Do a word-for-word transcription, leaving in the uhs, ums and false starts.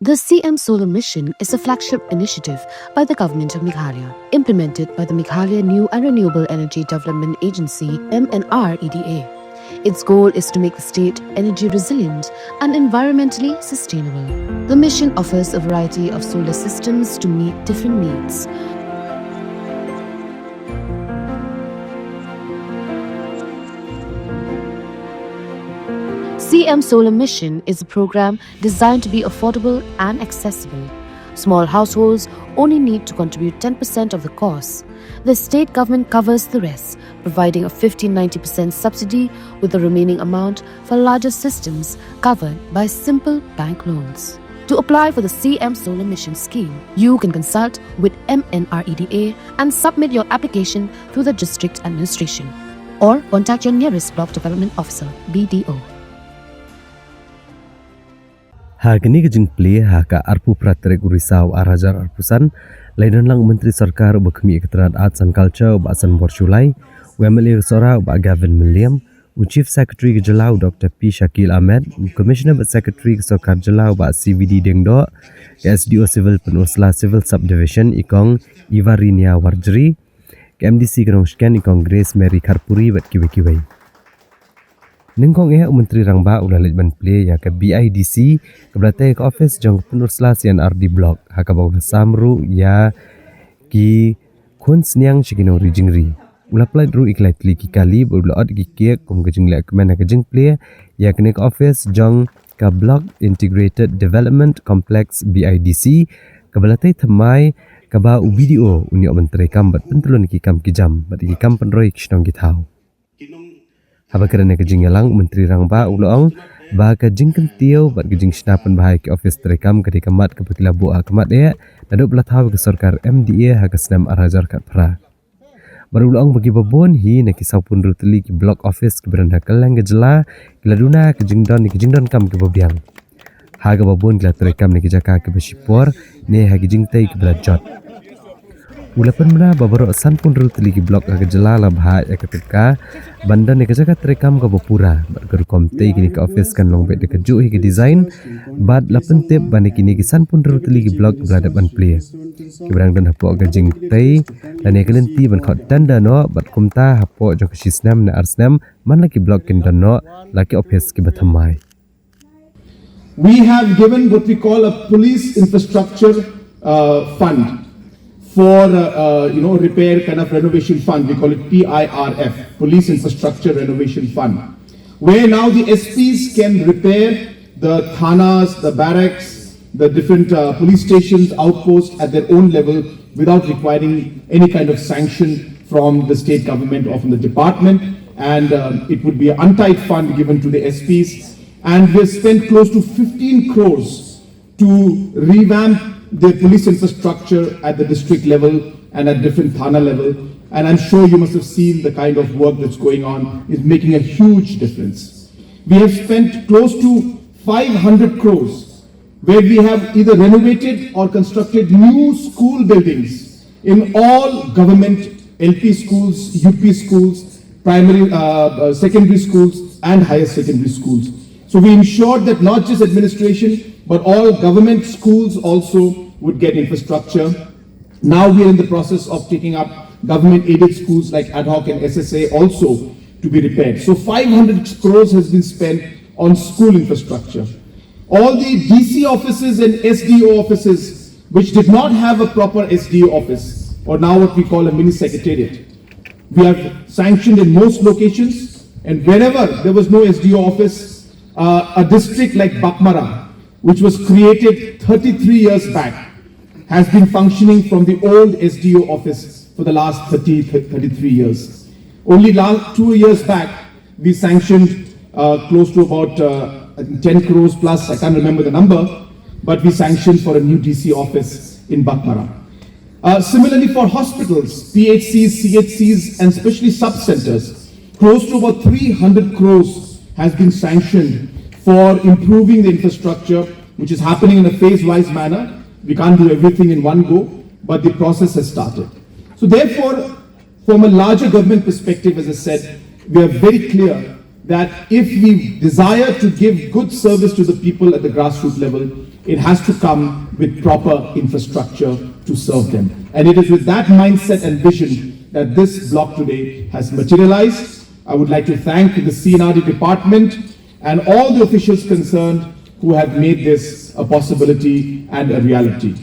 The C M Solar Mission is a flagship initiative by the Government of Meghalaya, implemented by the Meghalaya New and Renewable Energy Development Agency, M N R E D A. Its goal is to make the state energy resilient and environmentally sustainable. The mission offers a variety of solar systems to meet different needs. C M Solar Mission is a program designed to be affordable and accessible. Small households only need to contribute ten percent of the cost. The state government covers the rest, providing a fifteen ninety percent subsidy, with the remaining amount for larger systems covered by simple bank loans. To apply for the C M Solar Mission scheme, you can consult with M N R E D A and submit your application through the district administration, or contact your nearest block development officer, B D O. Ha kane ka jingplie ha ka arphew phra tarik u Risaw ar hajar arphew san, la ïadon lang u Myntri Sorkar uba khmih ïa ka tnat Arts and Culture u Bah Sanbor Shullai, u M L A ka Sohra u Bah Gavin Mylliem, u Chief Secretary ka jylla u Doctor P Shakil Ahmed, u Commissioner bad Secretary ka Sorkar Jylla u Bah C V D Diengdoh, ka S D O Civil Pynursla Civil Subdivision i Kong Ivarinia Warjri, ka M D C ka Rongshken i Kong Grace Mary Kharpuri bad kiwei kiwei. Nyngkong eh u Myntri Rangbah u la leit ban plie ïa ka B I D C kaba la tei ha ka ophis jong ka Pynursla C and R D Block, ha kaba u la sam ruh ïa ki khun sniang sha ki nongri jingri. U la pynlait ruh ïa ki lai tylli ki kali bad u la ot ïa ki cake kum ka jingleh kmen ha ka jingplie ïa kane ka ophis jong ka Block Integrated Development Complex, B I D C, kaba la tei thymmai, kaba u B D O un ïoh ban treikam bad pyntlun ïa ki kam ki jam bad ïa ki kam pynroi ki shnong ki thaw. Haba kren ha ka jingïalang, u Myntri Rangbah u la ong ba ka jingkyntiew bad ka jingshna pynbha ïa ki ophis treikam ka dei ka mat kaba ki la buh ha khmat eh naduh ba la thaw ïa ka sorkar M D A ha ka snem ar hajar khatphra. Bad u la ong ba kiba bun hi na ki sawphew hynriew tylli ki block office kiba don ha kylleng ka jylla ki la duna ka jingdon ïa ki jingdonkam kiba biang, ha kaba bun ki la treikam na ki jaka kiba shipor ne ha ki jingtei kiba la jot. U la pynbna ba baroh sanphew hynriew tylli ki block ha ka jylla la bha ïa ka tyngka ban don ïa ka jaka treikam kaba pura, bad ka rukom tei kine ki ophis kan long beit da kajuh hi ka design, bad la pyntip ba na kine ki sanphew hynriew tylli ki block ba la dep ban plie, kiba dang don hapoh ka jingtei lane ka lynti ban khot tender noh, bad kumta hapoh jong ka shi snem ne ar snem man la ki block kin don noh la ki ophis kiba thymmai. We have given what we call a police infrastructure uh, fund for uh, uh, you know repair kind of renovation fund. We call it P I R F, Police Infrastructure Renovation Fund, where now the S Ps can repair the thanas, the barracks, the different uh, police stations, outposts at their own level without requiring any kind of sanction from the state government or from the department. And um, it would be an untied fund given to the S Ps. And we have spent close to fifteen crores to revamp the police infrastructure at the district level and at different thana level. And I'm sure you must have seen the kind of work that's going on is making a huge difference. We have spent close to five hundred crores where we have either renovated or constructed new school buildings in all government L P schools, U P schools, primary, uh, uh, secondary schools, and higher secondary schools. So we ensured that not just administration, but all government schools also would get infrastructure. Now we are in the process of taking up government aided schools like Ad hoc and S S A also to be repaired. So five hundred crores has been spent on school infrastructure. All the D C offices and S D O offices which did not have a proper S D O office, or now what we call a mini secretariat, we have sanctioned in most locations, and wherever there was no S D O office, uh, a district like Baghmara, which was created thirty-three years back, has been functioning from the old S D O office for the last thirty, thirty-three years. Only last two years back, we sanctioned uh, close to about uh, ten crores plus. I can't remember the number, but we sanctioned for a new D C office in Baghmara. Uh, similarly, for hospitals, P H Cs, C H Cs, and especially sub centers, close to about three hundred crores has been sanctioned for improving the infrastructure, which is happening in a phase wise manner. We can't do everything in one go, but the process has started. So, therefore, from a larger government perspective, as I said, we are very clear that if we desire to give good service to the people at the grassroots level, it has to come with proper infrastructure to serve them. And it is with that mindset and vision that this block today has materialized. I would like to thank the C and R D department and all the officials concerned who have made this a possibility and a reality.